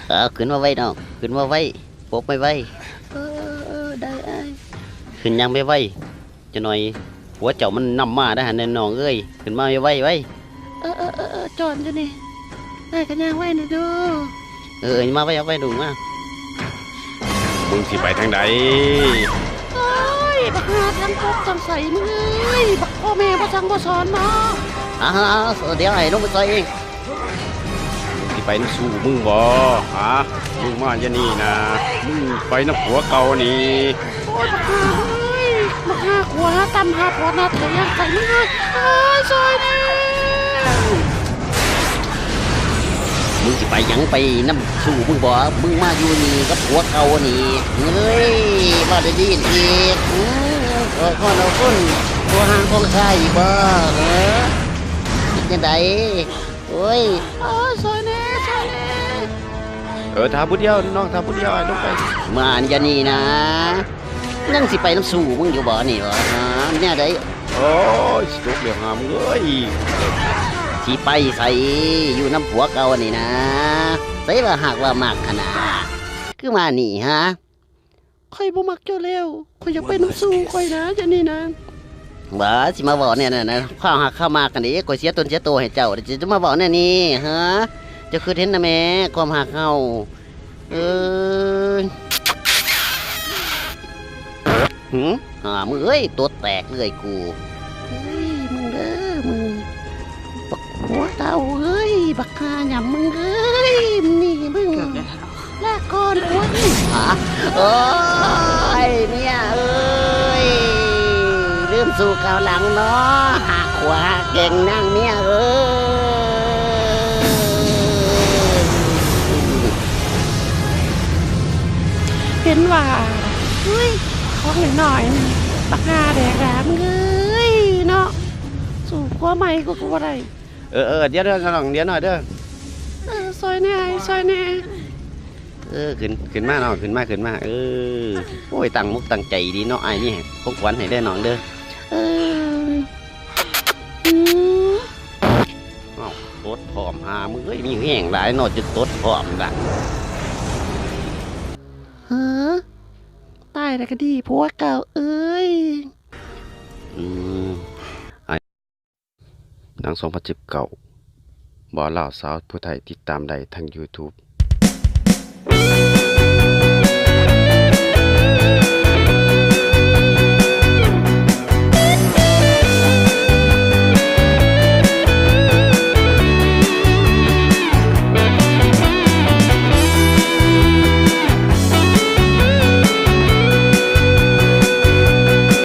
ເອີ ຂຶ້ນມາໄວນ້ອງ ຂຶ້ນມາໄວ ປົກໄວໆ. ເອີ ເອີ ເອີ ໄດ້ອ້າຍ. ຂຶ້ນຢ່າງໄວໆ ຈັກໜ້ອຍຜົວເຈົ້າມັນນຳມາໄດ໋ຫັ້ນນະນ້ອງເອີຍ ຂຶ້ນມາໄວໆໄວ. ເອີ ເອີ ເອີ ເອີ ຈອດຢູ່ນີ້ ອ້າຍກໍຍ່າງໄວແດ່ດູ. ເອີ ເອີ ມາໄວໆໄວ ລຸງມາ. ມຶງຊິໄປທາງໃດ? ໂອ້ຍ ບັກຫ່າທັງປົກທັງໃສ່ ມຶງເອີຍ ບັກພໍ່ແມ່ບໍ່ສັ່ງບໍ່ສອນເນາະ. ອ້າວ ດຽວອ້າຍລົງໄປຊ່ອຍເອງ. ຊິໄປນຳສູ່ມຶງບໍ? ຫາ ມຶງມາຢ່ານີ້ນະ ມຶງໄປນຳຜົວເກົ່ານີ້. ໂອ້ຍ ບັກຫ່າເອີຍ ບັກຫ່າຂົວຫາຕ່ຳຫາຖອດໜ້າຖອຍຢ່າງໃສ່ມຶງເອີຍ ໂອ້ຍ ຊ່ອຍແດ່. ມຶງຊິໄປຫຍັງ ໄປນຳສູ່ມຶງບໍ? ມຶງມາຢູ່ນີ້ກັບຜົວເກົ່ານີ້ ເອີຍ ເວົ້າດີໆອີກ. ອືມ ເອີ ຂໍນອກຄົນ ບໍ່ຫາຂອງຂ້າອີກບໍ? ເອີ ເປັນຈັ່ງໃດ? ໂອ້ຍ ໂອ້ຍ ຊ່ອຍແດ່ ຊ່ອຍແດ່. ເອີ ຖ້າຜູ້ດຽວ ນ້ອງຖ້າຜູ້ດຽວ ອ້າຍລົງໄປ. ມາອັນຢ່ານີ້ນະ ຍັງຊິໄປນຳສູ່ມຶງຢູ່ບໍນີ້ຫວາ? ຫາ ແນວໃດ? ໂອ້ຍ ຊິຕົກແລ້ວຫາມເອີຍ. ຊິໄປໃສ? ຢູ່ນຳຜົວເກົ່ານີ້ນະ ໃສວ່າຮັກວ່າມັກຫັ້ນນະ ຄືມານີ້ຫາ? ຂ້ອຍບໍ່ມັກເຈົ້າແລ້ວ ຂ້ອຍຢາກໄປນຳສູ່ຂ້ອຍນະ ດຽວນີ້ນະ. ຫວາ ຊິມາເວົ້າແນວນັ້ນນະ ຄວາມຮັກຄວາມມັກຫັ້ນເດ ຂ້ອຍເສຍຕົນເສຍໂຕໃຫ້ເຈົ້າ ເຈົ້າຈະມາເວົ້າແນວນີ້ຫາ? ເຈົ້າຄິດເຫັນນະແມ່ ຄວາມຮັກເຮົາ. ເອີຍ ຫື ຫາ ມຶງເອີຍ ຕົດແຕກເລີຍກູ. ເຮີ້ຍ ມຶງເດີ ມຶງ ບັກຫົວເຕົ່າເອີຍ ບັກຫ່າຫຍ້ຳມຶງເອີຍ ນີ້ມຶງ ລາກ່ອນ ໂອ້ຍ ໂອ້ຍ ເມຍເອີຍ ລືມສູ່ຄາວຫຼັງເນາະ ຫາຂົວຫາແກງນາງເມຍເອີຍ. ເຫັນວ່າ ອຸ້ຍ ຂອງນ້ອຍໆ ບັກຫ່າແດກດາ ມຶງເອີຍເນາະ ສູ້ຜົວໃໝ່ກູກໍບໍ່ໄດ້. ເອີ ເອີ ດຽວເດີນ້ອງ ດຽວໜ້ອຍເດີ. ເອີ ຊ່ອຍແດ່ ຊ່ອຍແດ່. ເອີ ຂຶ້ນ ຂຶ້ນມານ້ອງ ຂຶ້ນມາ ຂຶ້ນມາ. ເອີ ໂອ້ຍ ຕັ້ງອົກຕັ້ງໃຈດີເນາະ ອ້າຍມີຂອງຂວັນໃຫ້ເດີນ້ອງເດີ. ເອີ ອືມ ເອົ້າ ຕົດພ້ອມ ຫາ ມຶງເອີຍ ມີແຮງຫຼາຍເນາະ ຈົນຕົດພ້ອມລະ. ເຮີ ຕາຍແລ້ວກໍດີ ຜົວເກົ່າເອີຍ. ອືມ ໜັງສອງພັນສິບເກົ້າ ບ່າວລາວສາວຜູ້ໄທ ຕິດຕາມໄດ້ທາງ YouTube